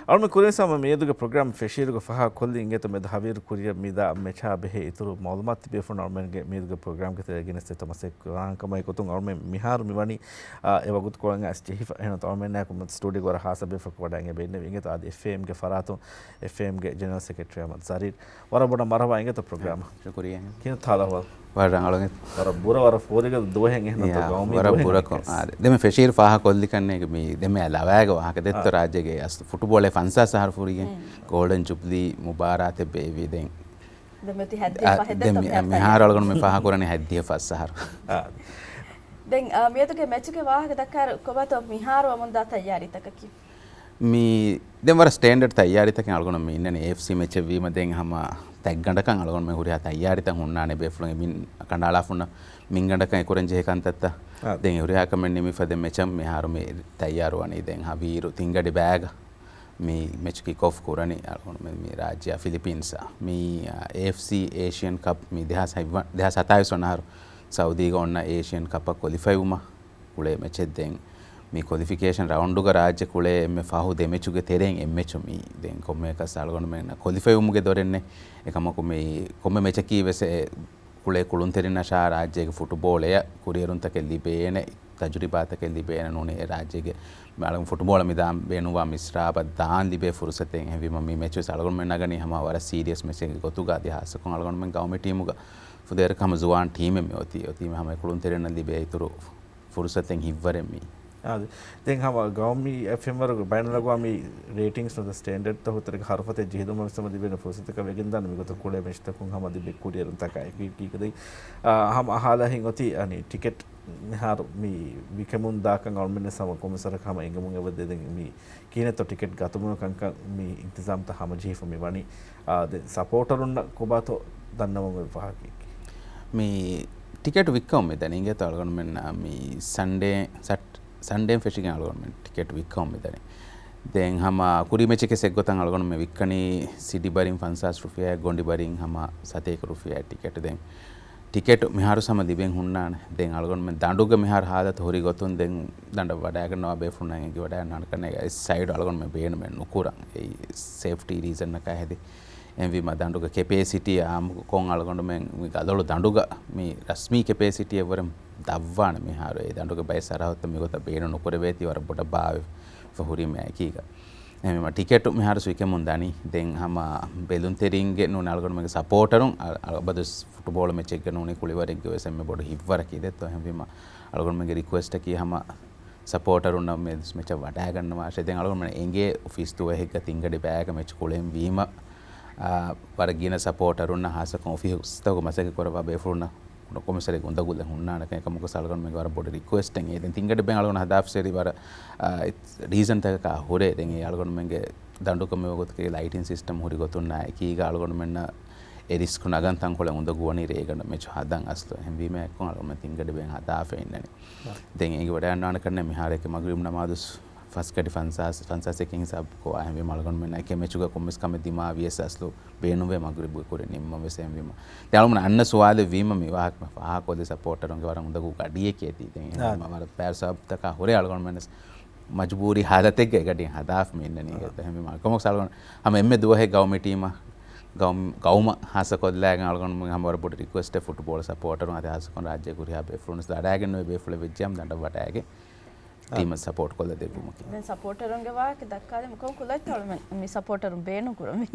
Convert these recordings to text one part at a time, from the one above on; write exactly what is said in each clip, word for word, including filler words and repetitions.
އަޅުމެން ކުރިން ސަމަ މިއަދުގެ ޕްރޮގްރާމް ފެށިއިރުގަ ފާހަގަކޮށްލި އިނގޭތޯ މެދު ހަވީރު ކުރިއަށް މިދާ މެޗާ ބެހޭ އިތުރު މައުލޫމާތު ތިބޭފުޅުން އަޅުމެންގެ މިއަދުގެ ޕްރޮގްރާމްގެ ތެރޭ ގެނެސްދޭތޯ މަސައްކަތް ކުރާން ކަމަށް އެގޮތުން އަޅުމެން މިހާރު މިވަނީ، އާ، އެ ވަގުތުކޮޅަށް އައިސް ޖެހިފަ. އެހެން އަޅުމެންނާއެކު ސްޓޫޑިއޯގަ ވަރަށް ހާއްސަ ބޭފުޅަކު ވަޑައިގެން ބޭންނެވި އިނގޭތޯ އަދި އެފްއޭއެމްގެ ފަރާތުން އެފްއޭއެމްގެ ޖެނެރަލް ސެކްރެޓަރީ އަޙްމަދު ޒަރީރް. ވަރަށް ބޮޑަށް މަރުޙަބާ އިނގޭތޯ ޕްރޮގްރާމަށް. ޝުކުރިއްޔާ. ކިހިނެއްތޯ ހާލު އަހުވާލު؟ ވަރަށް ރަނގަޅު. ވަރަށް ބުރަ، ވަރަށް ފޯރިގަދަ ދުވަހެއް އެހެން އަތޮ ޔާ، ގައުމީ ވަރަށް ދުވަހެއް ބުރަކޮށް. އެހެން. އާ، ދެ-، ދެމެ ފެށީރު ފާހަ ކޮށްލި ކަންނޭގެ މި ދެމެ ލަވައިގެ ވާހަކަ ދެއްތޯ އާ. ރާއްޖޭގެ އަސް ފުޓުބޯޅަ ފަންސާސް އަހަރު ފުރިގެން ހުން. ގޯލްޑަން ޖުބްލީ މުބާރާތެއް ބޭއްވި ދެން. ދެ މިއޮތީ ހައްދިހަ އަ، ފަހެއް ދެ ދެތޯ މި-، މިހާރު މިހާރު އަޅުގަނޑު މި ފާހަ ކުރަނީ ހައްދިހަ ފަސް އަހަރު. އާ. ދެން، އާ، މިއަދުގެ މެޗުގެ ވާހަކަ ދައްކާއިރު ކޮބާތޯ މިހާރު ވަމުންދާ ތައްޔާރީތަކަކީ؟ މި ދެން ވަރަށް ސްޓޭންޑަޑް ތައްޔާރީތަކެއް އަޅުގަނޑު މި އިންނަނީ އޭއެފްސީ މެޗެއް ވީމަ ދެން ހަމަ ތަތްގަނޑަކަށް އަޅުގަނޑު މި ހުރިހާ ތައްޔާރީތައް ހުންނާނެ ބޭފުޅުން މި ކަނޑައަޅާފުންނަ މިންގަނޑަކަށް އެކުރަން ޖެހޭ ކަންތައްތައް. އާ. ދެން ހުރިހާ ކަމެއް ނިމިފަ ދެން މެޗަށް މިހާރު މި ތައްޔާރު ވަނީ ދެން ހަވީރު ތިންގަޑި ބައިގަ މި މެޗު ކިކް އޮފް ކުރަނީ އަޅުގަނޑު މި، މި ރާއްޖެއާ ފިލިޕީންސްއާ. މި، އާ، އޭއެފްސީ އޭޝިއަން ކަޕް މި ދެހާސް ހަތްވަން، ދެހާސް ހަތާވީސް ވަނަ އަހަރު ސައުދީގަ އޮންނަ އޭޝިއަން ކަޕަށް ކޮލިފައި ވުމަށް ކުޅޭ މެޗެއް ދެން. މި ކޮލިފިކޭޝަން ރައުންޑުގަ ރާއްޖެ ކުޅޭ އެންމެ ފަހު ދެ މެޗުގެ ތެރެއިން އެއް މެޗު މި ދެން ކޮންމެއަކަސް އަޅުގަނޑުމެންނަށް ކޮލިފައިވުމުގެ ދޮރެއް ނެތް. އެކަމަކު މި ކޮންމެ މެޗަކީ ވެސް އެ ކުޅޭ ކުޅުންތެރިންނަށާ ރާއްޖޭގެ ފުޓުބޯޅަޔަށް ކުރިއެރުންތަކެއް ލިބޭނެ، ތަޖުރިބާތަކެއް ލިބޭނެ ނޫނީ އެ ރާއްޖޭގެ މި އަޅުގަނޑު ފުޓުބޯޅަ މި ދާން ބޭނުންވާ މިސްރާބަށް ދާން ލިބޭ ފުރުސަތެއް. އެހެންވީމަ މި މެޗު ވެސް އަޅުގަނޑުމެން ނަގަނީ ހަމަ ވަރަށް ސީރިއަސް މެޗެއްގެ ގޮތުގަ އަދި ހާއްސަކޮށް އަޅުގަނޑުމެން ގައުމީ ޓީމުގަ ފުދޭވަރަކަށް ހަމަ ޒުވާން ޓީމެއް މި އޮތީ. އޮތީމަ ހަމަ އެ ކުޅުންތެރިންނަށް ލިބޭ އިތުރު ފުރުސަތެއް ހިތްވަރެއް މީ. އާދެ. ދެން ހަމަ ގައުމީ އެފްއޭއެމް ވަރަށް ބައިނަލްއަގުވާމީ ރޭޓިންގްސް ނުވަތަ ސްޓޭންޑަޑްތައް ހުތުރެގެ ހަރުފަތެއް ޖެހިލުމަށް ވެސް ހަމަ ލިބޭނެ ފުރުސަތަކަށް ވެގެންދާނެ މިގޮތަށް ކުޅޭ މެޗްތަކުން ހަމަ ލިބޭ ކުރިއެރުންތަކާއެކީ. ދެން، އާ، ހަމަ އަހާލާ ހިތް އޮތީ އަނި ޓިކެޓް މިހާރު މި ވިކެމުން ދާކަން އަޅުމެން ސަމަ ކޮންމެސް ވަރަކަށް ހަމަ އެނގުމުން އެބަ ދެ-، ދެން މި ކިހިނެއްތޯ ޓިކެޓް ގަތުމުގެ ކަންކަން މި އިންތިޒާމްތައް ހަމަޖެހިފަ މި ވަނީ. އާ، ދެން ސަޕޯޓަރުންނަށް ކޮބާތޯ ދަންނަވަން އޮތް ވާހަކައެއް؟ މި ޓިކެޓް ވިއްކަމުން މި ދަނީ އިނގޭތޯ އަޅުގަނޑުމެންނަށް މި ސަންޑޭ، ސަޓް-، ސަންޑޭން ފެށިގެން އަޅުގަނޑުމެން ޓިކެޓް ވިއްކަމުން މި ދަނީ. ދެން ހަމަ ކުރީ މެޗެކެސް އެއްގޮތަށް އަޅުގަނޑުމެން ވިއްކަނީ ސިޑި ބަރިން ފަންސާސް ރުފިޔާ، ގޮނޑި ބަރިން ހަމަ ސަތޭކަ ރުފިޔާ ޓިކެޓް. ދެން ޓިކެޓު މިހާރު ހަމަ ލިބެން ހުންނާނެ. ދެން އަޅުގަނޑުމެން ދަނޑުގެ މިހާރު ހާލަތު ހުރި ގޮތުން ދެން ދަނޑަށް ވަޑައިގަންނަވާ ބޭފުޅުންނަށް އެނގިވަޑައިގަންނަވާނެ ކަންނޭނގެ ސައިޑު އަޅުގަނޑުމެން ބޭނުމެއް ނުކުރަން. އެއީ ސޭފްޓީ ރީޒަންނަކާ ހެދި. އެހެންވީމަ ދަނޑުގެ ކެޕޭސިޓީ އާއްމުކޮށް އަޅުގަނޑުމެން މި ގަދޮޅު ދަނޑުގަ މި ރަސްމީ ކެޕޭސިޓީއަށްވުރެ ދަށްވާނެ މިހާރު. އެ ދަނޑުގެ ބައެއް ސަރަހައްދުތައް މިގޮތަށް ބޭނުން ނުކުރެވޭތީ ވަރަށް ބޮޑަށް ބާވެފަ ހުރީމަ އެކީގަ. އެހެންވީމަ ޓިކެޓު މިހާރު ވިކެމުން ދަނީ. ދެން ހަމަ ބެލުންތެރިންގެ ނޫން އަޅުގަނޑުމެންގެ ސަޕޯޓަރުން އަ-، އަ-، އަބަދު ފުޓުބޯޅަ މެޗެއްގެ ނޫނީ ކުޅިވަރެއްގެ ވެސް އެންމެ ބޮޑު ހިތްވަރަކީ ދެއްތޯ. އެހެންވީމަ އަޅުގަނޑުމެންގެ ރިކުއެސްޓަކީ ހަމަ ސަޕޯޓަރުންނަށް މެ-، މެޗަށް ވަޑައިގަންނަވާށޭ. ދެން އަޅުގަނޑުމެން އެނގޭ އޮފީސް ދުވަހެއްގަ ތިންގަޑި ބައިގަ މެޗް ކުޅެން ވީމަ، އާ، ވަރަށް ގިނަ ސަޕޯޓަރުންނަށް ހާއްސަކޮށް އޮފީސްތަކުގަ މަސައްކަތް ކުރައްވާ ބޭފުޅުންނަށް ކޮންމެސް ވަރެއްގެ އުނދަގުލެއް ހުންނާނެކަން. އެކަމަކު އަޅުގަނޑުމެންގެ ވަރަށް ބޮޑު ރިކުއެސްޓެއް އެ. ދެން ތިންގަޑި ބައި އަޅުގަނޑު ހަދާފަ ސެރި ވަރަށް، އާ، ރީޒަންތަކަކާ ހުރޭ. ދެން އެ އަޅުގަނޑުމެންގެ ދަނޑުކަމެއް ގޮތަކީ ލައިޓިން ސިސްޓަމް ހުރި ގޮތުންނާ އެކީގަ އަޅުގަނޑުމެންނަށް އެ ރިސްކް ނަގަން ތަންކޮޅެއް އުނދަގޫވަނީ ރޭގަނޑަށް މެޗު ހަދަން އަސްލު. އެހެންވީމަ އެއްކޮށް އަޅުގަނޑުމެން ތިންގަޑި ބައި ހަދާފަ އިންނަނީ. ދެން އެނގިވަޑައިގަންނަވާނެ ކަންނޭ މިހާރެކޭ މަގްރިބް ނަމާދު ފަސްގަޑި ފަންސާސް، ފަންސާސް އެކެއް ހިސާބުކޮށް އެހެންވީމަ އަޅުގަނޑުމެން އެކެއް މެޗުގަ ކޮންމެސް ކަމެއް ދިމާވިޔަސް އަސްލު ބޭނުންވޭ މަގްރިބުގެ ކުރިން ނިންމަން ވެސް. އެހެންވީމަ ދެން އަޅުގަނޑު އަންނަ ސުވާލެއް ވީމަ މި ވާހަކަ ފާހަގަކޮށްލި ސަޕޯޓަރުންގެ ވަރަށް އުނދަގޫ ގަޑިއެކޭތީ. ދެން އެހެންވީމަ ވަރަށް ބައި ސަބަބުތަކާ ހުރެ އަޅުގަނޑުމެން ވެސް މަޖުބޫރީ ހާލަތެއްގަ އެގަޑިއެއް ހަދާފަ މި އިންނަނީ. އެހެންވީމަ ކޮންމެސް އަޅުގަނޑު ހަމަ އެންމެ ދުވަހެއް ގައުމީ ޓީމަށް ގައުމް-، ގައުމަށް ހާއްސަކޮށްލާގެން އަޅުގަނޑުމެން ހަމަ ވަރަށް ބޮޑު ރިކުއެސްޓެއް ފުޓްބޯޅަ ސަޕޯޓަރުން އަދި ހާއްސަކޮށް ރާއްޖޭގެ ހުރިހާ ބޭފުޅުން ވެސް ވަޑައިގެންނެވި ބޭފުޅެއް ވެއްޖިއްޔާމު ދަނޑަށް ވަޑައިގެން ޓީމަށް ސަޕޯޓް ކޮށްލަދެއްވުމަކީ. ދެން ސަޕޯޓަރުންގެ ވާހަކަ ދައްކާލީމަ ކޮން ކުލައެއްތޯ އަޅުމެން މި ސަޕޯޓަރުން ބޭނުން ކުރަނީ؟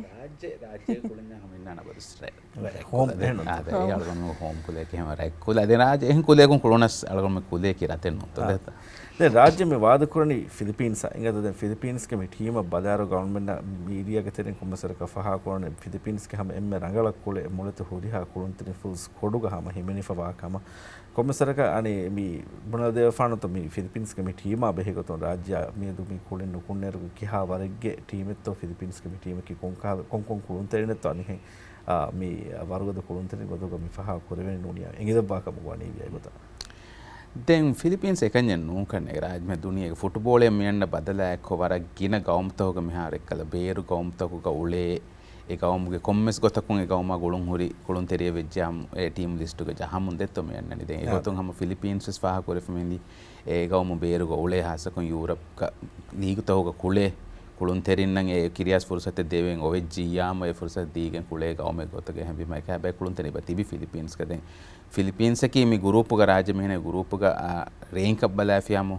ރާއްޖެ، ރާއްޖޭގެ ކުޅުންޏާ ހަމަ އިންނާނެ އަބަދުސް ރެ-، ރެ-، ހޯމް ކުލަ ދެން. އާ، ދެން ހޯމް. އަޅުގަނޑު ހޯމް ކުލައެކޭ ހަމަ ރެ ކުލަ. ދެން ރާއްޖެ އެހެން ކުލައަކުން ކުޅުނަސް އަޅުގަނޑު ކުލައަކީ ރަތެއް ނޫންތޯ؟ އާ. ދެން ރާއްޖެ މި ވާދަކުރަނީ ފިލިޕީންސްއާ. އިނގޭތޯ ދެން ފިލިޕީންސްގެ މި ޓީމަށް ބަލާއިރު ގަވަރމަންޓް މީޑިއާގެ ތެރެއިން ކޮންމެސް ވަރަކަށް ފާހަގަކުރަނީ ފިލިޕީންސްގެ ހަމަ އެންމެ ރަނގަޅަށް ކުޅޭ މޮޅެތި ހުރިހާ ކުޅުންތެރިން ފުލް ސްކޮޑުގަ ހަމަ ހިމެނިފަ ވާ ކަމަށް. ކޮންމެސް ވަރަކަށް އަނެއް މި ބުނެލަދެވޭފާނުތޯ މި ފިލިޕީންސްގެ މި ޓީމާ ބެހޭގޮތުން ރާއްޖެއާ މިއަދު މި ކުޅެން ނުކުންނޭރު ކިހާ ވަރެއްގެ ޓީމެއްތޯ ފިލިޕީންސްގެ މި ޓީމަކީ ކޮން ކާ-، ކޮން ކޮން ކުޅުންތެރިންނެއްތޯ އަނިހެން، އާ، މި ވަރުގަދަ ކުޅުންތެރިން ގޮތުގަ މި ފާހަގަ ކުރެވެނީ ނޫނީ އެނގިލައްވާ ކަމަށް ވަނީ ވިޔަ ގޮތަށް. ދެން ފިލިޕީންސް އެކަންޏެއް ނޫން ކަންނޭނގެ ރާއްޖެ މި ދުނިޔޭގެ ފުޓުބޯޅައަށް މިއަންނަ ބަދަލާ އެއްކޮށް ވަރަށް ގިނަ ގައުމުތަކުގަ މިހާރު އެއްކަލަ ބޭރު ގައުމުތަކުގަ އުޅޭ އެ ގައުމުގެ ކޮންމެސް ގޮތަކުން އެ ގައުމާ ގުޅުން ހުރި ކުޅުންތެރިއެއް ވެއްޖެއާމު އެ ޓީމް ލިސްޓުގަ ޖަހަމުން ދެއްތޯ މި އަންނަނީ. ދެން އެ އާ. ގޮތުން ހަމަ ފިލިޕީންސް ވެސް ފާހަގަ ކުރެފަ މި އިނދީ އެ ގައުމު ބޭރުގަ އުޅޭ ހާއްސަކޮށް ޔޫރަޕްގަ ލީގުތަކުގަ ކުޅޭ ކުޅުންތެރިންނަށް އެ ކިރިޔާސް ފުރުސަތެއް ދެވެން އޮވެއްޖިއްޔާމު، އެ ފުރުސަތު ދީގެން ކުޅޭ ގައުމެއް ގޮތަކަށް އެހެންވީމަ އެކަހަ ބައެއް ކުޅުންތެރިން ތިބި ފިލިޕީންސްގަ. ދެން ފިލިޕީންސަކީ މި ގުރޫޕުގަ ރާއްޖެ މިހެނެއް ގުރޫޕުގަ، އާ، ރޭންކަށް ބަލާފިޔާމު،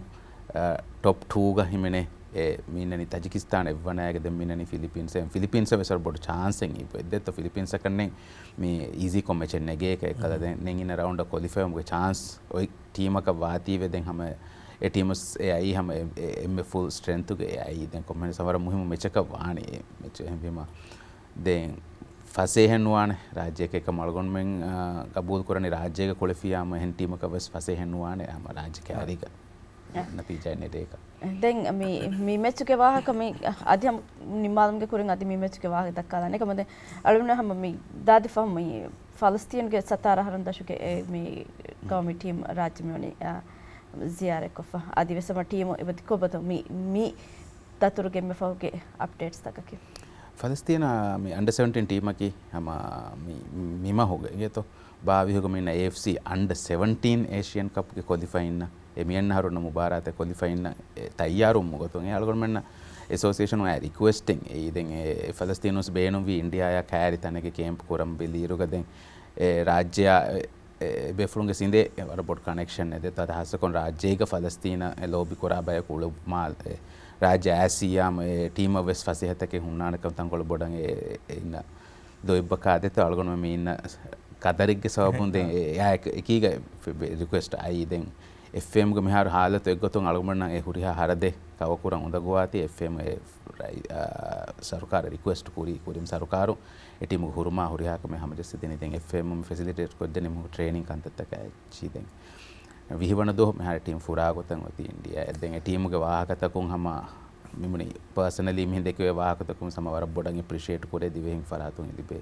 އާ، ޓޮޕް ޓޫގަ ހިމެނޭ. އެ މިންނަނީ ތަޖިކިސްތާން އެއްވަނައިގެ ދެން މިންނަނީ ފިލިޕީންސް. އެ ފިލިޕީންސަށް ވެސް ވަރަށް ބޮޑު ޗާންސެއް އިއްވެ. ދެއްތޯ ފިލިޕީންސަކަށްނެއް މި އީޒީކޮށް މެޗެއް ނެގޭކަށް އެއްކަލަ. ދެން ނެގިން ރައުންޑަށް ކޮލިފައިވުމުގެ ޗާންސް އޮތް ޓީމަކަށް ވާތީވެ ދެން ހަމަ އެ ޓީމުސް އެ އައީ ހަމަ އެ، އެ، އެންމެ ފުލް ސްޓްރެންތުގެ އެ އައީ. ދެން ކޮންމެހެން ވަރަށް މުހިއްމު މެޗަކަށް ވާނެ އެ މެޗު. އެހެންވީމަ ދެން ފަސޭހެއް ނުވާނެ ރާއްޖެއަކަށް އެކަމަ އަޅުގަނޑުމެން، އާ، ގަބޫލު ކުރަނީ ރާއްޖޭގަ ކުޅެފިޔާމަ އެހެން ޓީމަކަށް ވެސް ފަސޭހެއް ނުވާނެ ހަމަ ރާއްޖެ ކައިރީގަ ނަތީޖާއެއް ނެރޭކަށް. ދެން މި، މި މެޗުގެ ވާހަކަ މި އަދި ހަމަ ނިންމާލުމުގެ ކުރިން އަދި މި މެޗުގެ ވާހަކަ ދައްކާލާނެ. އެކަމަ ދެން އަޅުގަނޑު ހަމަ މި ދާދި ފަހު މި ފަލަސްތީނުގެ ސަތާރަ އަހަރުން ދަށުގެ އެ މި ގައުމީ ޓީމް ރާއްޖެ މިވަނީ، އާ، ޒިޔާރަތްކޮށްފަ. އަދިވެސް ހަމަ ޓީމު އެބަދި ކޮބަތޯ މި، މި ދަތުރުގެ އެންމެ ފަހުގެ އަޕްޑޭޓްސް ތަކަކީ. ފަލަސްތީނާ މި އަންޑަ ސެވެންޓީން ޓީމަކީ ހަމަ މި، މި މަހުގެ އިނގޭތޯ ބާވީހުގަ މިންނަ އޭއެފްސީ އަންޑަ ސެވެންޓީން އޭޝިއަން ކަޕްގެ ކޮލިފައިންނަށް އެ މިއަންނަ އަހަރުންނަށް މުބާރާތެއް ކޮލިފައިންނަށް އެ ތައްޔާރުވުމުގެ ގޮތުން އެ އަޅުގަނޑުމެންނަށް އެސޯސިއޭޝަނުން އައި ރިކުއެސްޓެއް އެއީ. ދެން އެ ފަލަސްތީނުސް ބޭނުންވީ އިންޑިއާއާ ކައިރި ތަނެއްގެ ކޭމްޕް ކުރަން ބިލިއިރުގަ ދެން އެ ރާއްޖެއާ އެ، އެ ބޭފުޅުންގެ ސިނދެ ވަރަށް ބޮޑު ކަނެކްޝަން އެ ދެތާ ހާއްސަކޮށް ރާއްޖޭގަ ފަލަސްތީނަށް އެ ލޯބި ކުރާ ބަޔަކު އުޅުމާ އެ ރާއްޖެ އާސިޔާމު އެ ޓީމަށް ވެސް ފަސޭހަތަކެއް ހުންނާނެކަން ތަންކޮޅެއް ބޮޑަށް އެ، އެ އިންނަ ދޮއްބަކާ ދެތޯ އަޅުގަނޑުމެން މި އިންނަ ކަދަރެއްގެ ސަބަބުން ދެން އެ، އެއާ އެކީގަ ރިކުއެސްޓް އައީ. ދެން އެފްއޭއެމްގެ މިހާރު ހާލަތު އެއްގޮތުން އަޅުގަނޑަށް އެ ހުރިހާ ހަރަދެއް ކަވަކުރަން އުނދަގޫވާތީ އެފްއޭއެމް އެ ރައި-، އާ، ސަރުކާރަށް ރިކުއެސްޓް ކުރީ، ކުރިން ސަރުކާރު އެ ޓީމުގެ ހުރުމާ ހުރިހާ ކަމެއް ހަމަޖައްސަދިނީ. ދެން އެފްއޭއެމް ފެސިލިޓޭޓް ކޮށްދެނީ މުހު ޓްރޭނިން ކަންތައްތަކާ އެއްޗި. ދެން ވިހި ވަނަ ދުވަހު މިހާރު ޓީމް ފުރާ ގޮތަށް އޮތީ އިންޑިއާ. ދެން އެ ޓީމުގެ ވާހަކަތަކުން ހަމަ މިބުނި ޕާސަނަލީ މިހެން ދެކެވޭ ވާހަކަތަކުން ހަމަ ވަރަށް ބޮޑަށް އެޕްރިޝިއޭޓް ކުރޭ ދިވެހިން ފަރާތުން ލިބޭ.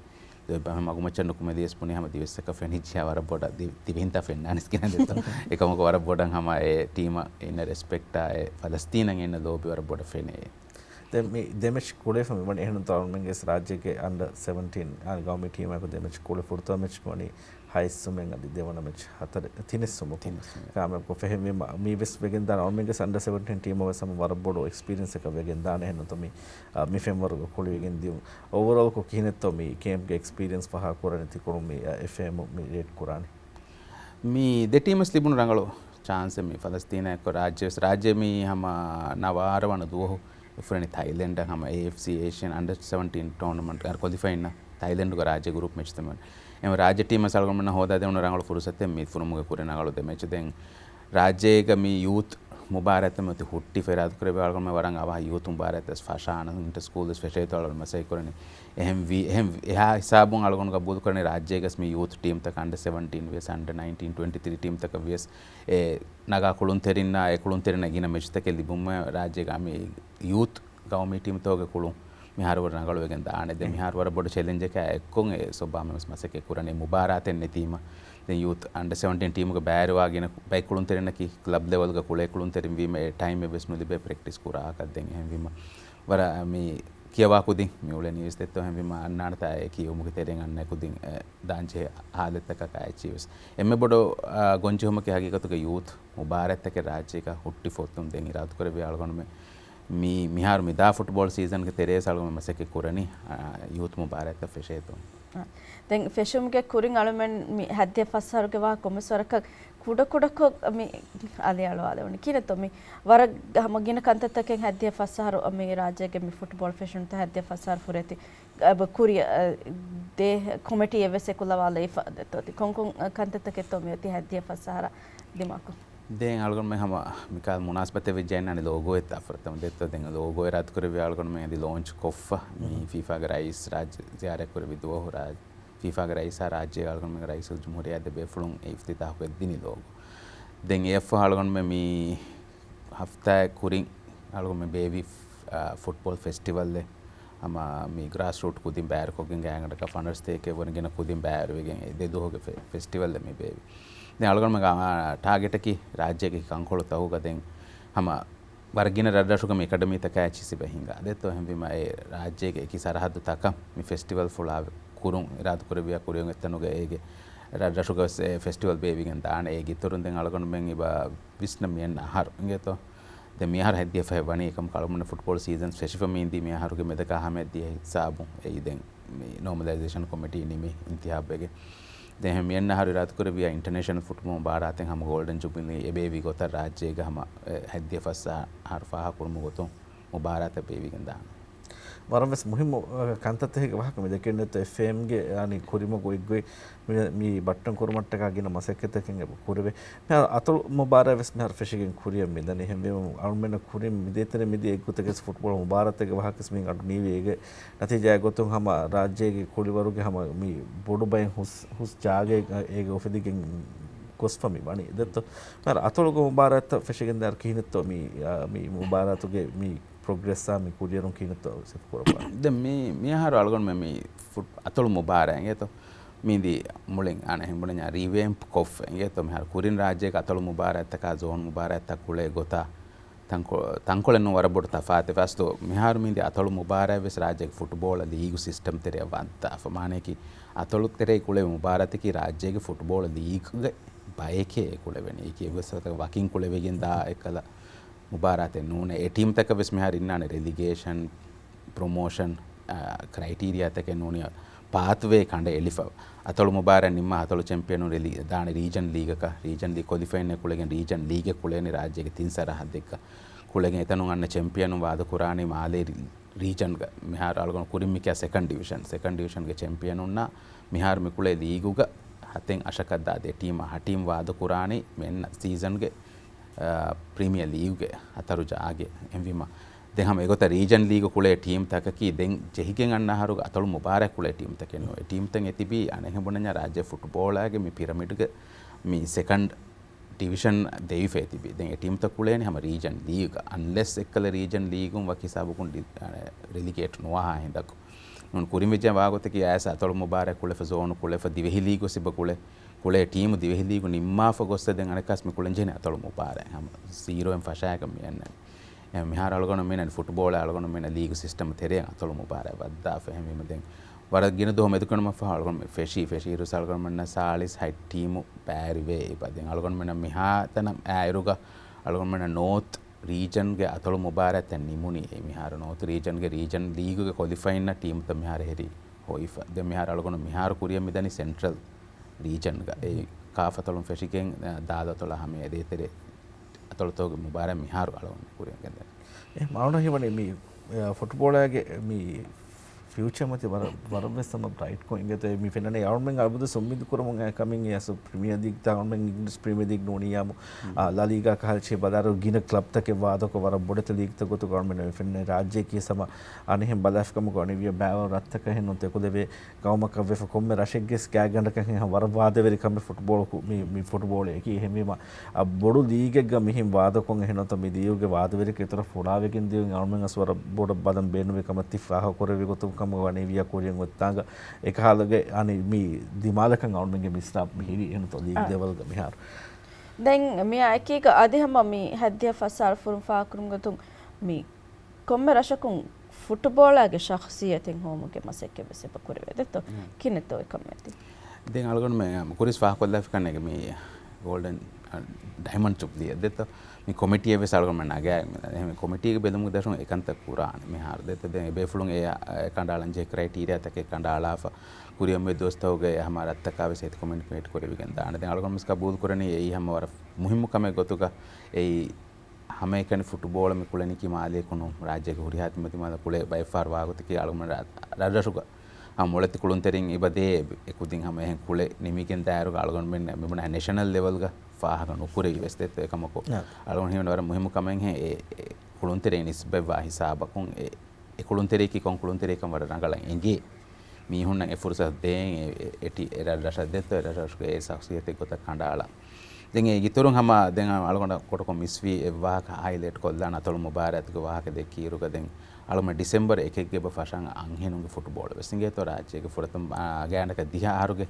ދެ މަގުމައްޗަށް ނުކުމެލިޔަސް ބުނީ ހަމަ ދިވެއްސަކަށް ފެނިއްޖެ ވަރަށް ބޮޑަށް ދި-، ދިވެހިންތާ ފެންނާނެސް ކިނަ ދެތޯ. އެކަމަކު ވަރަށް ބޮޑަށް ހަމަ އެ ޓީމަށް އިންނަ ރެސްޕެކްޓާ އެ ފަލަސްތީނަށް އިންނަ ލޯބި ވަރަށް ބޮޑަށް ފެނޭ. ދެން މި ދެ މެޗް ކުޅޭފަ މިވަނީ އެހެންތޯ އަޅުމެންގެ ރާއްޖޭގެ އަންޑަ ސެވެންޓީން އާ ގައުމީ ޓީމަކު ދެ މެޗް ކުޅެ ފުރަތަމަ މެޗް ވަނީ ހައެއްސުމެއް އަދި ދެވަނަ މެޗް ހަތަރެ-، ތިނެއްސުމަކު ކާމިޔާބުކޮށް ފެހެންވީމަ މީ ވެސް ވެގެންދާނެ އަޅުމެންގެ އަންޑަ ސެވެންޓީން ޓީމަށް ވެސް ހަމަ ވަރަށް ބޮޑު އެކްސްޕީރިއެންސް އެކަށް ވެގެންދާނެ. އެހެންނުތަ މި، އާ، މި ފެންވަރުގަ ކުޅިވެގެން ދިޔުން. އޯވަރޯލްކޮށް ކިހިނެއްތޯ މި ކޭމްޕްގެ އެކްސްޕީރިއެންސް ފަހާ ކުރަނީ ތިކުޅުން މި، އާ، އެފްއޭއެމް މި ރޭޓް ކުރާނީ؟ މި ދެ ޓީމަސް ލިބުނު ރަނގަޅު ޗާންސެއް މި ފަލަސްތީނާ އެއްކޮށް ރާއްޖެ ވެސް، ރާއްޖެ މި ހަމަ ނަވާރަ ވަނަ ދުވަހު އުފުރެނީ ތައިލެންޑަށް ހަމަ އޭއެފްސީ އޭޝިއަން އަންޑަރ ސެވެންޓީން ޓޯނަމަންޓް އަރ ކޮލިފައިންނަށް ތައިލެންޑުގަ ރާއްޖެ ގުރޫޕް މެޗްތައް މެ-، އެމަ ރާއްޖެ ޓީމަސް އަޅުގަނޑުމެންނަށް ހޯދާދެވުނު ރަނގަޅު ފުރުސަތެއް މި ފުރުމުގެ ކުރިން ރަނގަޅު ދެ މެޗު. ދެން ރާއްޖޭގަ މި ޔޫތު މުބާރާތްތައް މި އޮތީ ހުއްޓިފަ އިރާދަކުރެއްވި އަޅުގަނޑުމެން ވަރަށް އަވަހަށް ޔޫތު މުބާރާތްތައް ފަށާނަން އިންޓަ ސްކޫލް ވެސް ފެށޭތޯ އަޅުގަނޑު މަސައްކަތް ކުރަނީ. އެހެން ވީ، އެހެން އެހާ ހިސާބުން އަޅުގަނޑު ގަބޫލު ކުރަނީ ރާއްޖޭގަސް މި ޔޫތު ޓީމްތަކަށް އަންޑަ ސެވެންޓީން ވިޔަސް އަންޑަ ނައިންޓީން ޓްވެންޓީ ތްރީ ޓީމްތަކަށް ވިޔަސް އެ ނަގާ ކުޅުންތެރިންނާ އެ ކުޅުންތެރިންނަށް ގިނަ މެޗުތަކެއް ލިބުމަށް ރާއްޖޭގަ މި ޔޫތު ގައުމީ ޓީމްތަކުގެ ކުޅުން މިހާރު ވަރަށް ރަނގަޅުވެގެން ދާނެ. ދެން މިހާރު ވަރަށް ބޮޑު ޗެލެންޖަކާ އެއްކޮށް އެ ސޮބާމެން ވެސް މަސައްކަތް ކުރަނީ މުބާރާތެއް ނެތީމަ. ދެން ޔޫތު އަންޑަ ސެވެންޓީން ޓީމުގެ ބައިވެރިވާ ގިނަ ބައެއް ކުޅުންތެރިންނަކީ ކްލަބް ލެވެލްގަ ކުޅޭ ކުޅުންތެރިން ވީމަ އެ ޓައިމެއް ވެސް ނުލިބޭ ޕްރެކްޓިސް ކުރާކަށް. ދެން އެހެންވީމަ ވަރަށް މި ކިޔަވާ ކުދިން މި އުޅެނީ ވެސް ދެއްތޯ. އެހެންވީމަ އަންނާނެތާ އެ ކިޔެވުމުގެ ތެރެއިން އަންނަ ކުދިން އެ ދާންޖެހޭ ހާލަތްތަކަކާ އެއްޗިހި ވެސް. އެންމެ ބޮޑު، އާ، ގޮންޖެހުމަކީ ހަގީގަތުގަ ޔޫތު މުބާރާތްތަކެއް ރާއްޖޭގަ ހުއްޓިފަ އޮތުން ދެން އިރާދަކުރެއްވި އަޅުގަނޑުމެން މި، މިހާރު މި ދާ ފުޓްބޯޅަ ސީޒަންގެ ތެރޭސް އަޅުގަނޑު މަސައްކަތް ކުރަނީ، އާ، ޔޫތު މުބާރާތްތައް ފެށޭތޯ. އާ، ދެން ފެށުމުގެ ކުރިން އަޅުމެން މި ހައްދިހަ ފަސް އަހަރުގެ ވާހަކަ ކޮންމެސް ވަރަކަށް ކުޑަ ކުޑަކޮށް މި އަލިއަޅުވާލެވުނީ. ކިހިނެއްތޯ މި ވަރަށް ހަމަ ގިނަ ކަންތައްތަކެއް ހައްދިހަ ފަސް އަހަރު މި ރާއްޖޭގެ މި ފުޓްބޯޅަ ފެށުންތައް ހައްދިހަ ފަސް އަހަރު ފުރޭތި އަ، ބަ، ކުރިއަށް، އަ، ދޭ ކޮމިޓީއެއް ވެސް އެކުލަވާލައިފަ ދެއްތޯ. ތި ކޮންކޮން، އަ، ކަންތައްތަކެއްތޯ މިއޮތީ ހައްދިހަ ފަސް އަހަރަށް ދިމާކޮށް؟ ދެން އަޅުގަނޑުމެން ހަމަ މިކާލް މުނާސަބަތެއް ވެއްޖެ އަންނާނެ ލޯގޯއެއް ތާ ފުރަތަމަ ދެއްތޯ. ދެން ލޯގޯ އިރާދަކުރެއްވި އަޅުގަނޑުމެން އަދި ލޯންޗް ކޮށްފަ މި ފީފާގެ ރައީސް ރާއްޖެ ޒިޔާރަތް ކުރެއްވި ދުވަހު ރާއްޖެ ފީފާގެ ރައީސާ ރާއްޖޭގެ އަޅުގަނޑުމެންގެ ރައީސުލްޖުމްހޫރިއްޔާ ދެ ބޭފުޅުން އިފްތިތާހުކޮށްދިނީ ލޯގޯ. ދެން އެއަށްފަހު އަޅުގަނޑުމެން މި ހަފްތާއެއް ކުރިން އަޅުގަނޑުމެން ބޭއްވި، އާ، ފުޓްބޯޅަ ފެސްޓިވަލްއެއް ހަމަ މި ގްރާސްރޫޓް ކުދިން ބައިވެރިކޮށްގެން ގާތްގަނޑަކަށް ފަންޑްރައިޒްތަކެއް ވަން ގިނަ ކުދިން ބައިވެރިވެގެން އެ ދެ ދުވަހުގެ ފެ-، ފެސްޓިވަލްއެއް މި ބޭއްވި. ދެން އަޅުގަނޑުމެންގެ، އާ، ޓާގެޓަކީ ރާއްޖޭގެ ކަންކޮޅު ތަކުގަ ދެން ހަމަ ވަރަށް ގިނަ ރަށްރަށުގަ މި އެކަޑަމީތަކާ އެއްޗިހި ސިބަ ހިނގާ ދެއްތޯ. އެހެންވީމަ އެ ރާއްޖޭގެ އެކި ސަރަހައްދުތަކަށް މި ފެސްޓިވަލް ފުޅާ ކުރުން އިރާދަކުރެއްވިޔާ ކުރިއަށް އޮތްތަނުގަ އޭގެ ރަށްރަށުގަ ވެސް އެ ފެސްޓިވަލް ބޭއްވިގެން ދާނެ. އޭގެ އިތުރުން ދެން އަޅުގަނޑުމެން އިބަ ވިސްނަ މިއަންނަ އަހަރު އިނގޭތޯ. ދެން މިއަހަރު ހަތްދިޔަ ފަހެއް ވަނީ އެކަމަކު އަޅުގަނޑު ފުޓްބޯޅަ ސީޒަން ފެށިފަ މީންދީ މިއަހަރުގެ މެދަކާ ހަމައަށް ދިޔަ ހިސާބުން އެއީ ދެން މި ނޯމަލައިޒޭޝަން ކޮމިޓީ ނިމި އިންތިހާބުވެގެން. ދެން އެހެން މިއަންނަހަރު އިރާދަކުރެއްވިޔާ އިންޓަރނޭޝަނަލް ފުޓްބޯޅަ މުބާރާތެއް ހަމަ ގޯލްޑަން ޖުބިލީ އެބޭވި ގޮތަށް ރާއްޖޭގަ ހަމަ އެ، ހަތްދިޔަ ފަސް އަހަރު ފާހަގަކުރުމުގެ ގޮތުން މުބާރާތެއް ބޭއްވިގެން ދާނެ. ވަރަށް ވެސް މުހިއްމު، އަ، ކަންތައްތަކެއްގެ ވާހަކަ މި ދެކެން ނެތް އެފްއޭއެމްގެ އަނި ކުރިމަގު އެއްގޮތް މި، މި ބައްޓަން ކުރުމަށްޓަކާ ގިނަ މަސައްކަތްތަކެއް އެބަ ކުރެވޭ. މިހާރު އަތޮޅު މުބާރާތް ވެސް މިހާރު ފެށިގެން ކުރިއަށް މިދަނީ. އެހެންވީމަ އަޅުމެންނަށް ކުރިން މި ދޭތެރޭ މިދިޔަ އެއްގޮތަކަށް ފުޓްބޯޅަ މުބާރާތެއްގެ ވާހަކަ ވެސް މި އަޑު ނީވި އޭގެ ނަތީޖާގެ ގޮތުން ހަމަ ރާއްޖޭގެ ކުޅިވަރުގެ ހަމަ މި ބޮޑު ބައެއް ހުސް، ހުސް ޖާގައެއް އޭގެ އުފެދިގެން ގޮސްފަ މި ވަނީ. ދެއްތޯ؟ މިހާރު އަތޮޅުގެ މުބާރާތްތައް ފެށިގެން ދާއިރު ކިހިނެއްތޯ މި، އާ، މި މުބާރާތުގެ މި ޕްރޮގްރެސްއާ މި ކުރިއެރުން ކިހިނެއްތޯ ސިފަކުރައްވާ. ދެން މި، މިއަހަރު އަޅުގަނޑުމެން މި ފުޓް-، އަތޮޅު މުބާރާތް އިނގޭތޯ؟ މީދީ މުޅިން އަނެއް ހިނބުނަންޏާ ރީވޭމްޕް ކޮށްފަ އިނގޭތޯ؟ މިހާރު ކުރިން ރާއްޖޭގެ އަތޮޅު މުބާރާތްތަކާ ޒޯން މުބާރާތްތައް ކުޅޭ ގޮތާ ތަންކޮ-، ތަންކޮޅެއް ނޫން ވަރަށް ބޮޑު ތަފާތެއް ފަސްދޯ. މިހާރު މީދީ އަތޮޅު މުބާރާތް ވެސް ރާއްޖޭގެ ފުޓްބޯޅަ ލީގު ސިސްޓަމް ތެރެއަށް ވައްދާފަ. މާނަޔަކީ އަތޮޅު ތެރެއިން ކުޅޭ މުބާރާތަކީ ރާއްޖޭގެ ފުޓްބޯޅަ ލީގުގެ ބައެކޭ އެ ކުޅެވެނީ. އެކީ އެއްވެސް ވަކިން ކުޅެވިގެން ދާ އެއްކަލަ މުބާރާތެއް ނޫނޭ. އެ ޓީމްތަކަށް ވެސް މިހާރު އިންނާނެ ރެލިގޭޝަން، ޕްރޮމޯޝަން، އާ، ކްރައިޓީރިއާތަކެއް ނޫނިއްޔާ ޕާތްވޭ ކަނޑައެޅިފަ. އަތޮޅު މުބާރާތް ނިންމާ އަތޮޅު ޗެމްޕިއަނުން ރެލި-، ދާނެ ރީޖަން ލީގަކަށް، ރީޖަން ލީގް ކޮލިފައިން ކުޅެގެން ރީޖަން ލީގެއް ކުޅޭނެ ރާއްޖޭގެ ތިން ސަރަހައްދެއްގަ ކުޅެގެން އެތަނުން އަންނަ ޗެމްޕިއަނުން ވާދަކުރާނީ މާލޭ ރި-، ރީޖަންގަ. މިހާރު އަޅުގަނޑު ކުރިން މިކިޔާ ސެކަންޑް ޑިވިޝަން، ސެކަންޑް ޑިވިޝަންގެ ޗެމްޕިއަނުންނާ މިހާރު މިކުޅޭ ލީގުގަ ހަތެއް އަށަކަށް ދާ ދެ ޓީމާ ހަ ޓީމް ވާދަކުރާނީ މި އެންނަ ސީޒަންގެ އާ، ޕްރީމިއަ ލީގުގެ ހަތަރު ޖާގަ. އެހެންވީމަ، ދެން ހަމަ އެގޮތަށް ރީޖަން ލީގު ކުޅޭ ޓީމްތަކަކީ ދެން ޖެހިގެން އަންނަ އަހަރުގެ އަތޮޅު މުބާރާތް ކުޅޭ ޓީމްތަކެއް ނޫން. އެ ޓީމްތައް އެތިބީ އަނެއް ހިނބުނަންޏާ ރާއްޖެ ފުޓްބޯޅައިގެ މި ޕިރަމިޑްގެ މި ސެކަންޑް ޑިވިޝަން ދެވިފަ އެތިބީ. ދެން އެ ޓީމްތައް ކުޅޭނީ ހަމަ ރީޖަން ލީގަށް. އަންލެސް އެއްކަލަ ރީޖަން ލީގުން ވަކި ހިސާބަކުން ޑި-، އަނެއް ރެލިގޭޓް ނުވާހާ ހިނދަކު. ނޫން ކުރިން ވެއްޖެ ވާގޮތަކީ އައިސް އަތޮޅު މުބާރާތް ކުޅެފަ ޒޯނު ކުޅެފަ ދިވެހި ލީގު ސިބަ ކުޅެ، ކުޅޭ ޓީމު ދިވެހި ލީގު ނިންމާފަ ގޮއްސަ ދެން އަނެއްކާސް މި ކުޅެން ޖެހެނީ އަތޮޅު މުބާރާތް. ހަމަ ޒީރޯއިން ފަށާގަ މި އަންނަނީ. އެ މިހާރު އަޅުގަނޑު މިނަން ފުޓްބޯޅަ އަޅުގަނޑު މިނަ ލީގު ސިސްޓަމް ތެރެއަށް އަތޮޅު މުބާރާތް ވައްދާފަ. އެހެންވީމަ ދެން ވަރަށް ގިނަ ދުވަހު މެދުކުރުމަށް ފަހު އަޅުގަނޑު މި ފެށީ، ފެށީ އިރުސް އަޅުގަނޑުމެންނަށް ސާޅީސް ހަތް ޓީމު ބައިވެރިވޭ. އެބަ ދެން އަޅުގަނޑުމެންނަށް މިހާތަނަށް އާއިރުގަ އަޅުގަނޑުމެންނަށް ނޯތް ރީޖަންގެ އަތޮޅު މުބާރާތްތައް ނިމުނީ. އެ މިހާރު ނޯތް ރީޖަންގެ ރީޖަން ލީގުގެ ކޮލިފައިންނަށް ޓީމްތައް މިހާރު ހެރި ހޮވިފަ. ދެން މިހާރު އަޅުގަނޑު މިހާރު ކުރިއަށް މިދަނީ ސެންޓްރަލް ރީޖަންގަ. އެ ކާފް އަތޮޅުން ފެށިގެން، އަ، ދާލު އަތޮޅާ ހަމަ އެ ދޭތެރޭ އަތޮޅުތަކުގެ މުބާރާތް މިހާރު އަޅުގަނޑު ކުރިއަށް ގެންދަނީ. އެ މައުނަ ހީވަނީ މި، އަ، ފުޓްބޯޅައިގެ މި ފިއުޗާ މަތި ވަރަށް، ވަރަށް ވެސް ހަމަ ބްރައިޓްކޮށް އިނގޭތޯ. މި ފެންނަނީ އަޅުމެން އަބަދު އުއްމީދު ކުރަމުން އައި ކަމެއް އެއީ އަސްލު ޕްރިމިއާ ލީގް ތާ އަޅުމެން އިނގްލިޝް ޕްރިމިއާ ލީގް ނޫނިއްޔާމު، ލަ ލީގާ ކަހަލަ ޗޭ ބަލާރު ގިނަ ކްލަބްތަކެއް ވާދަކޮށް ވަރަށް ބޮޑެތި ލީގްތައް ގޮތުގަ އަޅުމެން މި ފެންނަނީ ރާއްޖެއަކީ ހަމަ އަނެއްހެން ބަލާފިކަމަކު އަނިވިޔަ ބައިވަރު ރަށްތަކަށް ހެން ނު ތެކުލެވޭ ގައުމަކަށް ވެފަ ކޮންމެ ރަށެއްގެ ސްކާގަނޑަކަށް ހެން ވަރަށް ވާދަވެރި ކަމެއް ފުޓްބޯޅަކު މި، މި ފުޓްބޯޅައަކީ. އެހެންވީމަ، އަ، ބޮޑު ލީގެއްގަ މިހެން ވާދަކޮށް އެހެން ނުތަ މި ލީގުގެ ވާދަވެރިކަން އިތުރަށް ފުޅާވެގެން ދިޔުން އަޅުމެން އަސް ވަރަށް ބޮޑަށް ބަލަން ބޭނުންވި ކަމަށް ތި ފާހަގަކުރެއްވި ގޮތުން ކަމަށް ވަނީ ވިޔަ ކުރިއަށް އޮތްތާނގަ އެކަހަލަގެ އަނި މި ދިމާލަކަށް އަޅުމެންގެ މިސްރާބް މި ހިރީ އެހެން ނުތަ ލީގް އަ. ލެވަލްގަ މިހާރު. ދެން މިއާ އެކީގަ އަދި ހަމަ މި ހައްދިޔަ ފަސް އަހަރު ފުރުން ފާހަގަކުރުމުގެ ގޮތުން މި ކޮންމެ ރަށަކުން ފުޓުބޯޅައިގެ ޝަޚްސިއްޔަތެއް ހޮވުމުގެ މަސައްކަތް ވެސް އެބަ ކުރެވޭ ދެއްތޯ؟ ކިހިނެއްތޯ އެކަމަށް އެދި؟ ދެން އަޅުގަނޑުމެން ކުރިން ފާހަގަކޮށްލާފަ ކަންނޭނގެ މި ގޯލްޑެން ޑައިމަންޑް ޖުބްލީއެއް ދެއްތޯ؟ މި ކޮމިޓީއެއް ވެސް އަޅުގަނޑުމެން ނަގާ، އެހެން ކޮމިޓީގެ ބެލުމުގެ ދަށުން އެކަންތައް ކުރާނެ މިހާރު ދެއްތޯ؟ ދެން އެބޭފުޅުން އެ، އެ ކަނޑައަޅަން ޖެހޭ ކްރައިޓީރިއާތަކެއް ކަނޑައަޅާފަ ކުރިއަށް މި ދުވަސްތަކުގެ ހަމަ ރަށްތަކާ ވެސް އެތި ކޮމިޓްމަންޓް ކުރެވިގެން ދާނެ. ދެން އަޅުގަނޑު ވެސް ގަބޫލު ކުރަނީ އެއީ ހަމަ ވަރަށް މުހިއްމު ކަމެއް ގޮތުގަ އެއީ ހަމައެކަނި ފުޓުބޯޅަ މި ކުޅެނީކީ މާލޭ ކުނު ރާއްޖޭގެ ހުރިހާ ތިމަތިމާލަ ކުޅޭ ބައެއް ފަހަރު ވާގޮތަކީ އަޅުގަނޑުމެން ރަށްރަށުގަ ހަމަ މޮޅެތި ކުޅުންތެރިން އެބަ ދޭ އެކުދިން ހަމަ އެހެން ކުޅެ ނިމިގެން ދާއިރުގަ އަޅުގަނޑުމެން މިބުނާ ނޭޝަނަލް ލެވަލްގަ ފާހަގަ ނުކުރެވި ވެސް ދެއްތޯ؟ އެކަމަކު އަޅުގަނޑު ހީވަނީ ވަރަށް މުހިއްމު ކަމެއްހެން އެ، އެ ކުޅުންތެރިން ނިސްބަތްވާ ހިސާބަކުން އެ، އެ ކުޅުންތެރިޔަކީ ކޮން ކުޅުންތެރިޔަކަން ވަރަށް ރަނގަޅަށް އެނގޭ. މީހުންނަށް އެ ފުރުސަތު ދޭން އެ، އެ، އެ ޓީ، އެ ރަށް ރަށަށް ދެއްތޯ، އެ ރަށް ރަށުގެ އެ ޝަޚްސިއްޔަތެއް ގޮތަށް ކަނޑައަޅާ. ދެން އޭގެ އިތުރުން ހަމަ ދެން އަޅުގަނޑަށް ކޮޓަކޮށް މިސްވީ އެއް ވާހަކަ ހައިލައިޓް ކޮށްލާން އަތޮޅު މުބާރާތުގެ ވާހަކަ ދެއްކިއިރުގަ ދެން އަޅުގަނޑު ޑިސެމްބަރު އެކެއްގެ އެބަ ފަށަން އަންހެނުންގެ ފުޓްބޯޅަ ވެސް އިނގޭތޯ ރާއްޖޭގެ ފުރަތަމަ، އާ، ގާތްގަނޑަކަށް ދިހަ އަހަރުގެ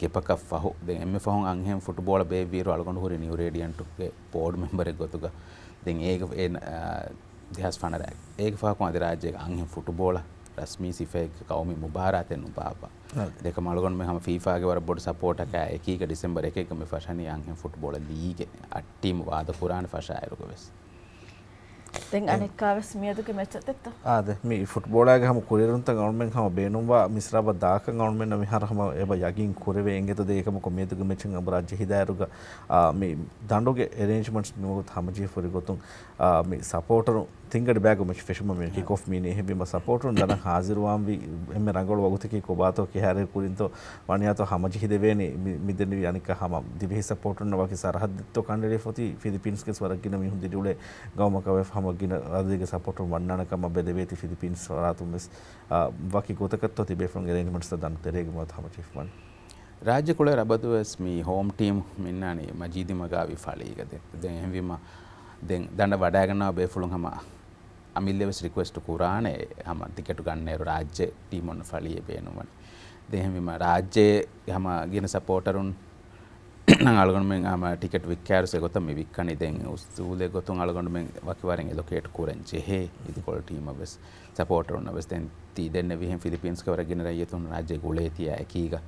ގެޕަކަށް ފަހު. ދެން އެންމެ ފަހުން އަންހެން ފުޓްބޯޅަ ބޭއްވިއިރު އަޅުގަނޑު ހުރި ނިއު ރޭޑިއަންޓުގެ ބޯޑް މެމްބަރެއް ގޮތުގަ ދެން އޭގެ އެ، އާ، ދެހާސް ފަނަރަ އޭގެ ފަހަކުން އަދި ރާއްޖޭގެ އަންހެން ފުޓުބޯޅަ ރަސްމީ ސިފައެއްގެ ގައުމީ މުބާރާތެއް ނުބާއްވާ. އާ. ދެކަމަ އަޅުގަނޑުމެން ހަމަ ފީފާގެ ވަރަށް ބޮޑު ސަޕޯޓަކާ އެކީގަ ޑިސެމްބަރު އެކެއްގަ މި ފަށަނީ އަންހެން ފުޓުބޯޅަ ލީގެއް އަށް ޓީމު ވާދަކުރާނެ ފަށާއިރުގަ ވެސް. ދެން އަނެއްކާވެސް މިއަދުގެ މެޗަށް ދެއްތޯ؟ އާދެ، މި ފުޓްބޯޅައިގެ ހަމަ ކުރިއެރުންތައް އަޅުމެން ހަމަ ބޭނުންވާ މިސްރާބަށް ދާކަށް އަޅުމެންނަށް މިހާރު ހަމަ އެބަ ޔަގީން ކުރެވޭ އިނގޭތޯ. ދެން އެކަމަކު މިއަދުގެ މެޗުން އަނބުރާ ޖެހިދާއިރުގަ، އާ، މި ދަނޑުގެ އެރޭންޖްމަންޓްސް މިވަގުތު ހަމަޖެހިފަ ހުރި ގޮތުން، އާ، މި ސަޕޯޓަރު ތިންގަޑި ބައިގަ މެޗު ފެށުމަށް މި ކިކް އޮފް މީނީ. އެހެންވީމަ ސަޕޯޓަރުން ދަނޑަށް ހާޒިރުވާންވީ އެންމެ ރަނގަޅު ވަގުތަކީ ކޮބާތޯ ކިހާރައަށް ކުރިންތޯ ވަނިޔާތޯ ހަމަޖެހިދެވޭނީ. މި، މިދެންނެވި އަނެއްކާ ހަމަ ދިވެހި ސަޕޯޓަރުންނަށް ވަކި ސަރަހައްދެއްތޯ ކަނޑައެޅިފަ އޮތީ ފިލިޕީންސްގެ ވަރަށް ގިނަ މީހުން ދިރިއުޅޭ ގައުމަކަށް ވެފަ ހަމަ ގިނަ އަދަދެއްގެ ސަޕޯޓަރުން ވަންނާނެ ކަމަށް ބެލެވޭތީ ފިލިޕީންސް ފަރާތުން ވެސް، އާ، ވަކި ގޮތަކަށްތޯ ތިބޭފުޅުން އެރޭންޖްމަންޓްސްތައް ދަނޑު ތެރޭގަ މިވަގުތު ހަމަޖެހިފަވަނީ. ރާއްޖެ ކުޅޭ ރަބަދުވެސް މި ހޯމް ޓީމް މިންނާނީ މަޖީދީމަގާވި ފަޅީގަ. ދެން، ދެން އެހެންވީމަ ދެން ދަނޑަށް ވަޑައިގަންނަވާ ބޭފުޅުން ހަމަ އަމިއްލަ ވެސް ރިކުއެސްޓް ކުރާނެ ހަމަ ޓިކެޓު ގަންނައިރު ރާއްޖެ ޓީމުން ފަޅިއެއް ބޭނުންވަނީ. ދެން އެހެންވީމަ ރާއްޖެ ހަމަ ގިނަ ސަޕޯޓަރުން އަޅުގަނޑުމެން ހަމަ ޓިކެޓް ވިއްކާއިރު އެގޮތަށް މި ވިއްކަނީ. ދެން އުސޫލެއް ގޮތުން އަޅުގަނޑުމެން ވަކި ވަރެއް އެލޮކޭޓް ކުރަން ޖެހޭ އިދިކޮޅު ޓީމަށް ވެސް ސަޕޯޓަރުންނަށް ވެސް. ދެން ތި ދެންނެވިހެން ފިލިޕީންސްގެ ވަރަށް ގިނަ ރައްޔިތުން ރާއްޖޭ ގުޅޭތީ އެކީގަ.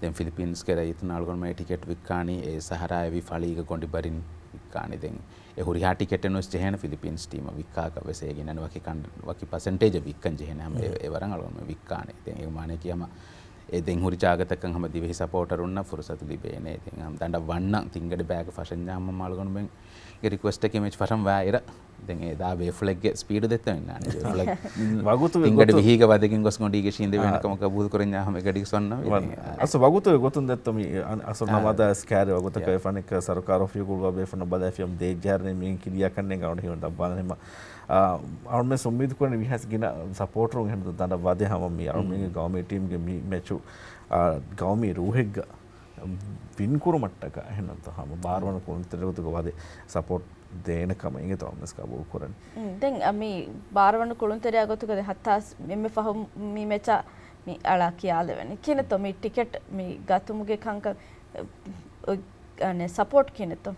ދެން ފިލިޕީންސްގެ ރައްޔިތުން އަޅުގަނޑުމެން ޓިކެޓް ވިއްކާނީ އެ ސަހަރާއެވި ފަޅީގަ ގޮނޑި ބަރިން ވިއްކާނީ. ދެން އެ ހުރިހާ ޓިކެޓެއް ނުވެސް ޖެހޭނެ ފިލިޕީންސް ޓީމަށް ވިއްކާކަށް ވެސް އޭގެ އިންނަނީ ވަކި ކަން، ވަކި ޕަސެންޓޭޖެއް ވިއްކަން ޖެހޭނެ ހަމަ އެ، އެ ވަރަށް އަޅުގަނޑުމެން ވިއްކާނެ. ދެން އޭގެ މާނައަކީ ހަމަ އެ ދެން ހުރި ޖާގަތަކަށް ހަމަ ދިވެހި ސަޕޯޓަރުންނަށް ފުރުސަތު ލިބޭނެ. ދެން ހަމަ ދަނޑަށް ވަންނަން ތިންގަޑި ބައިގަ ފަށަންޏާ ހަމަ އަޅުގަނޑުމެންގެ ރިކުއެސްޓަކީ މެޗް ފަށަން ވާއިރަށް. ދެން އެ ދާ ބޭފުޅެއްގެ ސްޕީޑު ދެއްތޯ އިންނާނެ. ބޭފުޅެއް ވަގުތު ތިންގަޑި ވިހީގަ ވަދެގެން ގޮސް ގޮނޑީގެ ޝީނދެވޭނެ ކަމަށް ގަބޫލު ކުރަންޏާ ހަމަ އެގަޑީގަ ސޮންނަ ވި. އަސް ވަގުތު ގޮތުން ދެއްތޯ މި އަ-، އަސް ނަމާދާ ސްކާރި ވަގުތަކަށް ފަނެއްކަ ސަރުކާރު އޮފީހުގަ ގުޅުވާ ބޭފުންނަށް ބަލާފިޔަމް ދޭއްޖާރެން މީން ކިރިޔާ ކަންނޭނގެ އަވަނި ހިމަ ދައްވާލަން ހިމަ. އަ، އަޅުމެން އުއްމީދު ކުރަނީ ވީހާސް ގިނަ ސަޕޯޓަރުން އެހެން ދަނޑަށް ވަދެ ހަމަ މި އަޅުމެންގެ ގައުމީ ޓީމްގެ މި މެޗު، އަ، ގައުމީ ރޫހެއްގަ ވިން ކުރުމަށްޓަކާ އެހެންނަމަ ހަމަ ބާރުވަނަ ކުޅުންތެރި ގޮތުގަ ވަދެ ސަޕޯޓް ދޭނެ ކަމަށް އިނގޭތޯ އަޅުމެން ގަބޫލު ކުރަނީ. ދެން އަ، މި ބާރުވަނަ ކުޅުންތެރިޔާ ގޮތުގަ ދެން ހަތާސް އެންމެ ފަހު މި މެޗަށް މި އަޅާ ކިޔާލެވެނީ. ކިހިނެއްތޯ މި ޓިކެޓް މި ގަތުމުގެ ކަންކަން، އ، އަނެއް ސަޕޯޓް ކިހިނެއްތޯ؟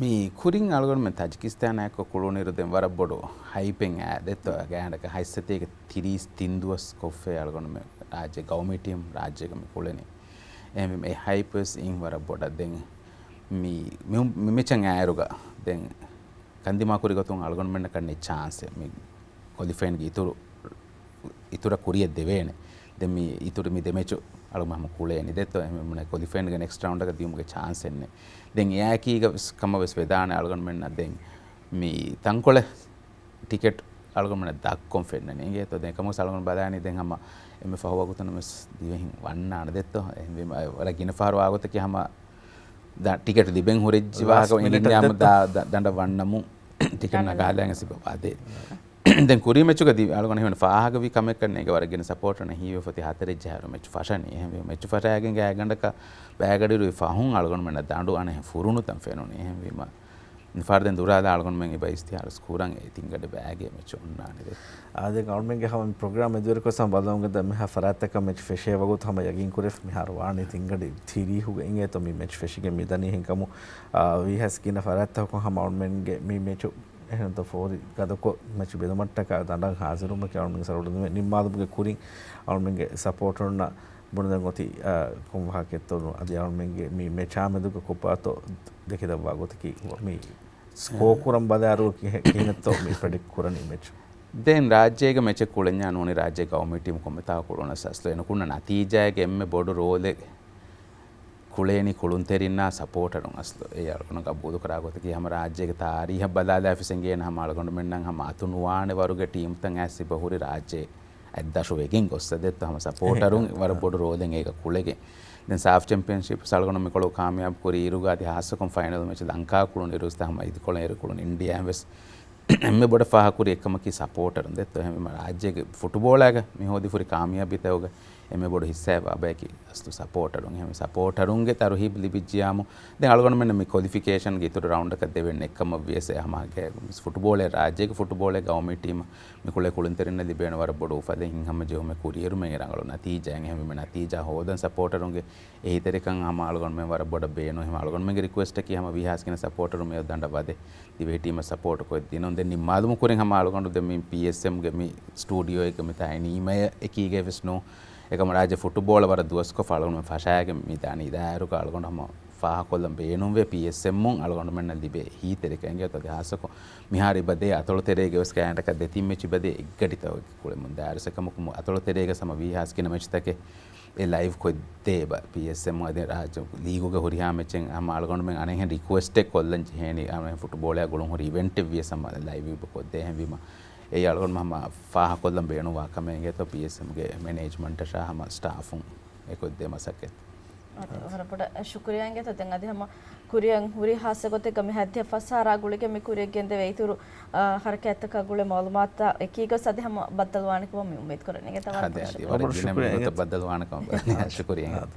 މި ކުރިން އަޅުގަނޑުމެން ތަޖިކިސްތާނާއެކު ކުޅުނީރު ދެން ވަރަށް ބޮޑު ހައިޕެއް އާ ދެއްތޯ ގާނޑަކަށް ހަތްސަތޭކަ ތިރީސް ތިން ދުވަސް ކޮށްފައި އަޅުގަނޑުމެން ރާއްޖެ ގައުމީ ޓީމް ރާއްޖޭގަ މި ކުޅެނީ. އެހެންވީމަ އެ ހައިޕް ވެސް އިން ވަރަށް ބޮޑަށް ދެން މި، މި، މި މެޗަށް އާއިރުގަ ދެން ކަންދިމާ ކުރި ގޮތުން އަޅުގަނޑުމެންނަކަށް ނެތް ޗާންސެއް މި ކޮލިފައިންގެ އިތުރު، އިތުރަށް ކުރިއަށް ދެވޭނެ. ދެން މި އިތުރު މި ދެ މެޗު އަޅުގަނޑު ހަމަ ކުޅޭނީ ދެއްތޯ އެހެންވީމަ ކޮލިފައިންގެ ނެކްސްޓް ރައުންޑަކަށް ދިޔުމުގެ ޗާންސެއް ނެތް. ދެން އެއާއެކީގަ ވެސް ކަމަށް ވެސް ވެދާނެ އަޅުގަނޑުމެންނަށް ދެން މި ތަންކޮޅެއް ޓިކެޓް އަޅުގަނޑުމެންނަށް ދައްކޮން ފެންނަނީ. އިނގޭތޯ ދެން އެކަމަކު އަޅުގަނޑު ބަލާނީ ދެން ހަމަ އެންމެ ފަހު ވަގުތުން ވެސް ދިވެހިން ވަންނާނެ ދެއްތޯ. އެހެންވީމަ ވަރަށް ގިނަ ފަހަރު ވާގޮތަކީ ހަމަ ދަ-، ޓިކެޓް ލިބެން ހުރެއްޖި ވާހަކަ އިނގިންޏާމު ދަ-، ދަ-، ދަނޑަށް ވަންނަމުން ޓިކެޓް ނަގާލާން ސިބަ ވަދެ. ދެން ކުރީ މެޗުގަ ދި-، އަޅުގަނޑު ހީވަނީ ފާހަގަވި ކަމެއްކަން އޭގެ ވަރަށް ގިނަ ސަޕޯޓަރުން ހީވެފަ އޮތީ ހަތަރެއް ޖަހާއިރު މެޗު ފަށަނީ. އެހެންވީމަ މެޗު ފަށާގެން ގާތްގަނޑަކަށް ބައިގަޑިއިރު ފަހުން އަޅުގަނޑުމެންނަށް ދަނޑު އަނެއް ފުރުނުތަން ފެނުނީ. އެހެންވީމަ މިފަހަރު ދެން ދުރާލާ އަޅުގަނޑުމެން އެބަ އިސްތިހާރު ކުރަން އެ ތިންގަޑި ބައިގެ މެޗު އޮންނާނެ ދެ. އާދެ، އަޅުމެންގެ ހަމަ ޕްރޮގްރާމް އެދުވެރިކޮށް ހަމަ ބަލަމުގެ ދަ މިހާ ފަރާތްތަކަށް މެޗު ފެށޭ ވަގުތު ހަމަ ޔަގީން ކުރެފަ މިހާރު ވާނީ ތިންގަޑި ތިރީހުގަ އިނގޭތޯ މި މެޗު ފެށިގެން މިދަނީ. އެހެންކަމު، އާ، ވީހާސް ގިނަ ފަރާތްތަކުން ހަމަ އަޅުމެންގެ މި މެޗު އެހެންތޯ ފޯރި ގަދަކޮށް މެޗު ބެލުމަށްޓަކާ ދަނޑަށް ހާޒިރުވުމަކީ އަޅުމެންގެ ސަރުވަރު ނިންމާލުމުގެ ކުރިން އަޅުމެންގެ ސަޕޯޓަރުންނަށް ބުނެދެން އޮތީ، އާ، ކޮން ވާހަކައެއްތޯ އަދި އަޅުމެންގެ މި މެޗާ މެދުގަ ކޮބާތޯ ދެކިދައްވާ ގޮތަކީ މި ސްކޯ ކުރަން ބަލާއިރު ކިހެ-، ކިހިނެއްތޯ މި ޕްރެޑިކްޓް ކުރަނީ މެޗު. ދެން ރާއްޖޭގެ މެޗެއް ކުޅެންޏާ ނޫނީ ރާއްޖޭ ގައުމީ ޓީމް ކޮންމެތާ ކުޅުނަސް އަސްލު އެނުކުންނަ ނަތީޖާއެއްގެ އެންމެ ބޮޑު ރޯލެއް ކުޅޭނީ ކުޅުންތެރިންނާ ސަޕޯޓަރުން އަސްލު. އެ އަޅުގަނޑު ގަބޫލުކުރާ ގޮތަކީ ހަމަ ރާއްޖޭގެ ތާރީހަށް ބަލާލާފި އެނގޭނެ ހަމަ އަޅުގަނޑުމެންނަށް ހަމަ އަތުނުވާނެ ވަރުގެ ޓީމްތައް އައިސް ސިބަ ހުރި ރާއްޖެ އަތްދަށު ވެގެން ގޮއްސަ ދެއްތޯ ހަމަ ސަޕޯޓަރުން އެހެން. ވަރަށް ބޮޑު ރޯލެއް އޭގަ ކުޅެގެން. ދެން ސާފް ޗެމްޕިއަންޝިޕް ސަޅުގަނޑު މިކޮޅު ކާމިޔާބު ކުރި އިރުގަ އަދި ހާއްސަކޮށް ފައިނަލް މެޗް ލަންކާ ކުޅުނު އިރުސް ހަމަ އިދިކޮޅު އިރު ކުޅުނު އިންޑިޔާ ވެސް އެންމެ ބޮޑަށް ފާހަކުރި އެއްކަމަކީ ސަޕޯޓަރުން ދެއްތޯ. އެހެންވީމަ ރާއްޖޭގެ ފުޓުބޯޅައިގަ މި ހޯދިފުރި ކާމިޔާބީތަކުގެ އެންމެ ބޮޑު ހިއްސާއެއް ވާ ބަޔަކީ އަސްލު ސަޕޯޓަރުން. އެހެންވެ ސަޕޯޓަރުންގެ ތަރުހީބު ލިބިއްޖިޔާމު ދެން އަޅުގަނޑުމެންނަށް މި ކޮލިފިކޭޝަންގެ އިތުރު ރައުންޑަކަށް ދެވެން އެއްކަމަށްވިޔަސް އެ ހަމަ ހަގޭ ފުޓުބޯޅައި ރާއްޖޭގެ ފުޓުބޯޅައި ގައުމީ ޓީމަށް މި ކުޅޭ ކުޅުންތެރިންނަށް ލިބޭނެ ވަރަށް ބޮޑު އުފަލެއް ހިތްހަމަޖެހުމެއް ކުރިއެރުމެއް ރަނގަޅު ނަތީޖާއެއް. އެހެންވީމަ ނަތީޖާ ހޯދަން ސަޕޯޓަރުންގެ އެހީތެރިކަން ހަމަ އަޅުގަނޑުމެން ވަރަށް ބޮޑަށް ބޭނުން. އެހެންވީމަ އަޅުގަނޑުމެންގެ ރިކުއެސްޓަކީ ހަމަ ވީހާސް ގިނަ ސަޕޯޓަރުން މިއަދު ދަނޑަށް ވަދެ ދިވެހި ޓީމަށް ސަޕޯޓު ކޮށްދިނުން. ދެން ނިންމާލުމުގެ ކުރިން ހަމަ އަޅުގަނޑު ދެން މި ޕީއެސްއެމްގެ މި ސްޓޫޑިއޯއެއްގަ މިތާ އިނީމައެއް އެކީގައި ވެސް ނޫން. އެކަމަ ރާއްޖެ ފުޓުބޯޅަ ވަރަށް ދުވަސްކޮށް އަޅުގަނޑުމެން ފަށާގެން މި ދާނީ އިދާއިރުގަ އަޅުގަނޑު ހަމަ ފާހަކޮށްލަން ބޭނުންވޭ ޕީއެސްއެމުން އަޅުގަނޑުމެންނަށް ލިބޭ ހީތެރިކަން. އިނގޭތޯ އަދި ހާއްސަކޮށް މިހާރު އެބަދޭ އަތޮޅު ތެރޭގެ ވެސް ގާތްގަނޑަކަށް ދެތިން މެޗު އެބަދޭ އެއްގަޑިތަކެއް ކުޅެމުން ދާއިރު އެކަމަކު އަތޮޅު ތެރޭގަ ހަމަ ވީ ހާސް ގިނަ މެޗުތަކެއް އެ ލައިވް ކޮށްދޭ އެބަ ޕީއެސްއެމުން އަދި ރާއްޖެ ލީގުގެ ހުރިހާ މެޗެއް ހަމަ އަޅުގަނޑުމެން އަނެއްހެން ރިކުއެސްޓެއް ކޮށްލަން ޖެހޭނީ އަނެއްހެން ފުޓުބޯޅައާ ގުޅުން ހުރި އިވެންޓެއް ވިޔަސް ހަމަ ލައިވް ކޮށްދޭހެން ވީމަ އެއީ އަޅުގަނޑު ހަމަ ފާހަކޮށްލަން ބޭނުންވާ ކަމެއް އިނގޭތޯ ޕީއެސްއެމްގެ މެނޭޖްމަންޓަށާ ހަމަ ސްޓާފުން އެކޮށްދޭ މަސައްކަތް. އަދި ވަރަށް ބޮޑަށް ޝުކުރިއްޔާ އިނގޭތޯ ދެން އަދި ހަމަ ކުރިއަށް ހުރި ހާއްސަ ގޮތެއްގަ މި ހައްދިހަ ފަސް އާރާ ގުޅިގެން މި ކުރިއަށް ގެންދެވޭ އިތުރު، އާ، ހަރަކާތްތަކާ ގުޅޭ މައުލޫމާތުތައް އެކީގަސް އަދި ހަމަ ބައްދަލުވާނެކަމަށް މި އުއްމީދު ކުރަނީ. އިނގޭތޯ ވަރަށް އަދި ބޮޑަށް އަދި ވަރަށް ޝުކުރިއްޔާ ގިނަ އިނގޭތޯ. މިންވަރު ބައްދަލުވާނެކަމަށް ޝުކުރިއްޔާ އިނގޭތޯ.